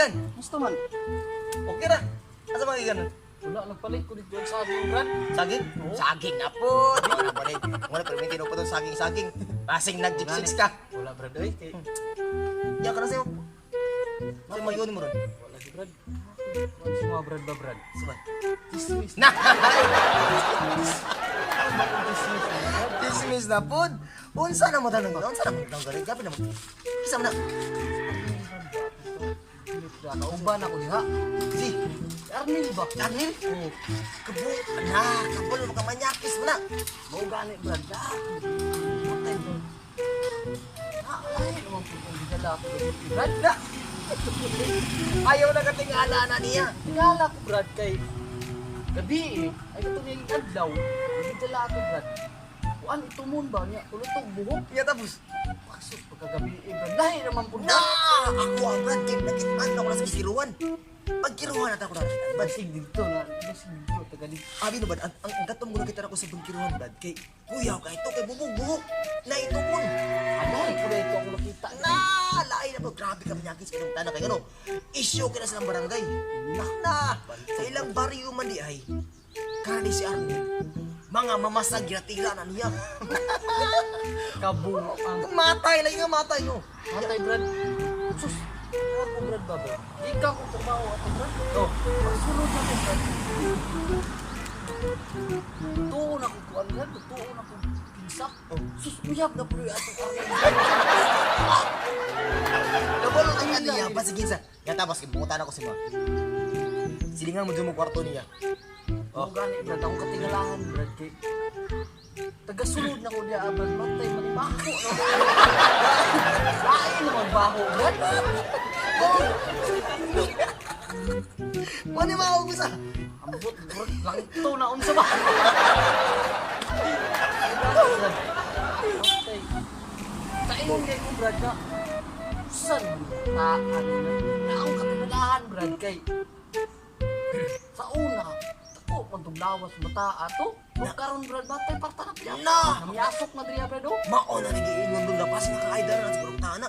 Gigan. Musta man? Okay ra. Asa man, Gigan? Wala, nagpalit ko dito ang saging, Brad. Saging? Oo. Saging na po. Di na balik. Wala pero may tinupo tong saging-saging. Basing nag-jig ka. Wala, Brad, oy. Kay Nya ka na sa'yo. Sa mayon mo ron. Wala si Brad. Wala si mga Brad ba, Brad? Sabay. Chismis. Na! Chismis na, Brad. Dismiss na pod. Unsa na mo tanong? Unsa na mo tanong gani? Gabi na mo. Kisa man na. Kauban ako diha. Si Arnil ba? Arnil? Oo. Kabo. Na, kabalo mo ka manyakis mo na. Mao gani, Brad. Ah, patay, Brad. Ah, lahi naman po kung gidala ako, Brad. Na. Ayaw na katingala na niya. Tingala ko, Brad, kay gabi eh. Ay, ito nga yung adlaw. Gidala ako, Brad. Kuan, itumon ba niya? Tulutog buhok. Ya tapos. Pasok pagkagabi eh, Brad. Lahi naman po, Na! Brad. Ako ang brad kay nakitaan ako na sa kiruan. Pagkiruan na ako na nakitaan. Brad, Basig dito na. Basig dito. Taga dito. abi no brad, ang katong mo nakita ako sa pagkiruan, Brad, kay kuyaw kay ito kay bubog buhok na itumon. Ano? Ito na ito ako nakita. Na, lain na bro, grabe ka manyakis kay tanan kay ano. Isyo kay na sa barangay. Na, na, sa ilang baryo man di ay. Kani si Arnel. Mga mamasag ginatira na niya. Kabuang. Matay lagi nga matay no. Matay, Brad. Sus. Ako, Brad, ba, Brad? Di ka akong trabaho, ate, Brad. Oh, Pagsunod na ko, Brad. Tuon ako kuan, Brad. Tuon ako pinsa. Oh. Sus, uyab na po yung atong Arnel. Kabalo ang ano niya, pasigin sa. Ya tapos kibutan ako si ma. Silingan mo dyan mo kwarto niya. Oh. Gani, Brad. Akong katingalahan, Brad. Kay tagasunod na ko diya, ah, Brad. Matay, manibaho. No? Lain naman baho, Brad. Oh! Mani maubos ah. Ambot, Brad. Langto na unsa ba? Brad. Matay. Kaingon kay ko, Brad, na usan taan na na akong katingalahan, Brad, kay sa una, tako man tong lawas bata ato. Kung karon, Brad, matay parta na piya. Na! Namiyasok na diriya, Brad, oh. Mao na nagiingon dun na pas nakaida na siguro tana.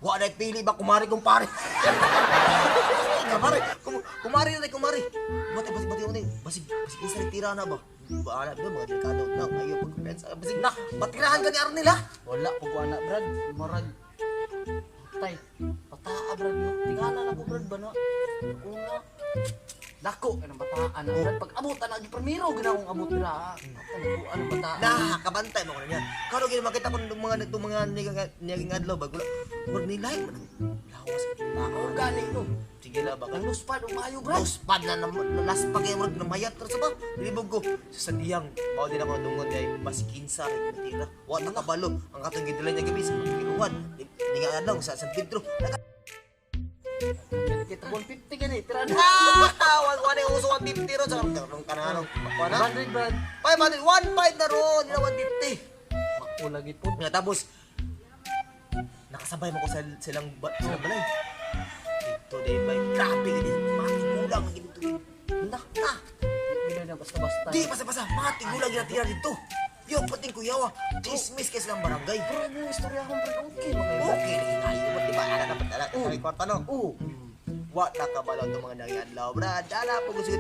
Wa na pili ba kumari kung pare. Kumari, kumari na kumari. Bati bati bati bati basig basig isa tira na ba. Baala do mga delikado na ayo pagkumpensa. Basig na batirahan ka ni Arnel ha. Wala po ko anak, Brad. Marag. Tay, bataa, Brad, no. Tingala na ko, Brad, ba na? Una. Dako, anong bataan na, Brad. Pag abot, anak, primero, ginakong abot nila, ah. Patay, ko, anong bataan. Na kabantay mo ko na niya. Karon gid makita ko ng mga nitong mga niyaging adlaw ba gula. Murag nilay man ang lawas. Ako gani, no. Sige la ba Ang luspad, umayo, Brad. Luspad na na last pa kayo murag namayat ra sa ba. Libog ko sa sadiyang mao din ako nadungon kay bas 15 ra tira. Wa ta kabalo ang katong gidala niya gabi sa pagkiruan. Ni nga adlaw sa San Pedro. Kita 150 gani, tira na. Ah, wa wa na uso 150 ron sa karong kanang wa na. 100, Brad. 500 15 na ron, nila 150. Mako lagi po. Nga tapos nakasabay mo ko sa silang balay. Dito day bay grabe gid matigulang ang dito. Na, Na, hindi na basta-basta. di basta-basta matigulang ginatira dito. Yo pating kuyawa, chismis kay silang barangay. Pero yung istorya akong, Brad, okay, mga iba. Okay lagi tayo, ba't di ba ala dapat ala sa kwarta no? Oo. Wa ta kabalo itong mga nangyadlaw, brad. Ala po gusto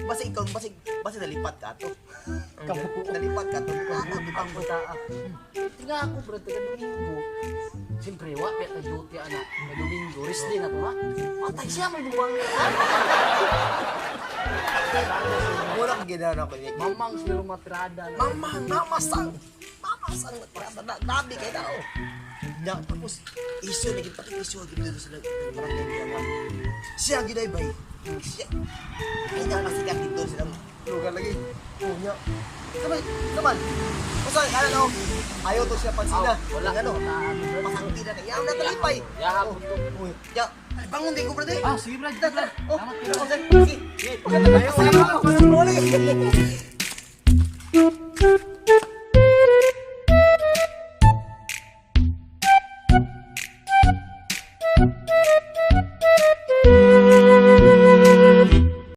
basta ikaw basta basta nalipat ka to. Kabuo. Nalipat ka to. Ang bataa. Tinga ako, Brad, taga Domingo. Siyempre, wa, kaya tayo duty, anak. May Domingo, rest day na to, ha? Patay siya, may buwang na. Mura kang ginana ko niya. Mamang sila matrada na. Mama, mamasang. Mamasang na na nabi kay tao. Na tapos isyo lagi pati isyo lagi dito sa barangay niya nga. Siya giday bay. Siya. Ay na nasikat dito silang lugar lagi. Oh nya. Sabay, saman. Usa kana no. Ayaw to siya pansina. Aw, wala. Ano? Bataan, Brad. Pasangti na kaya na talipay. Yaha po to. Uy, ya. Ay, bangon din ko brother. Ah, sige, Brad. Brad. Oh, Salamat, oh, Brad. sige. Ayaw, ayaw. Wala.